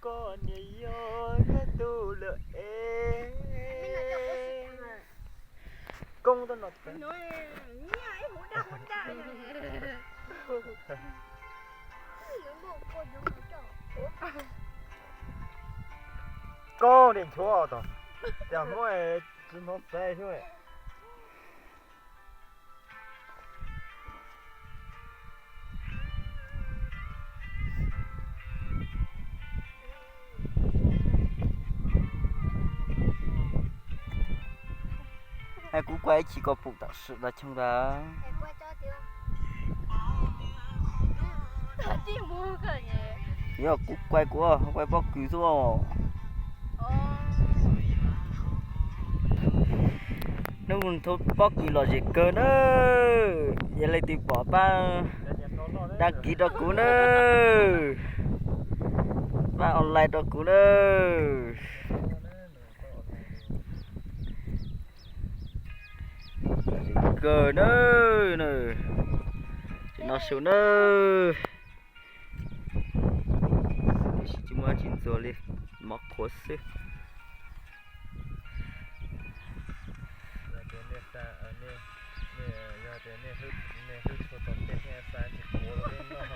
Koj niam yog nyob tus lawm es. Koob tau no. Koob niam nchuav tau. Cas Hmoob tsis hnov xaiv xwb. Kuv kuaj ib chim koj pum tam sim no choo ntag. Yog kuv kuaj kuv kuaj pob kws xwb. Hnub no pob kws lom zem kawg na. Yog leej twg pom pab đăng ký rau kuv na, pab online rau kuv na. Lom zem kawg na. Ces no su na. Tiam sis tsis muaj dab tsi ntxuav li, mov qhuav xwb. Yog tias nej hlub tshua tom ntej thiaj xa tsis qhuav rau nej noj.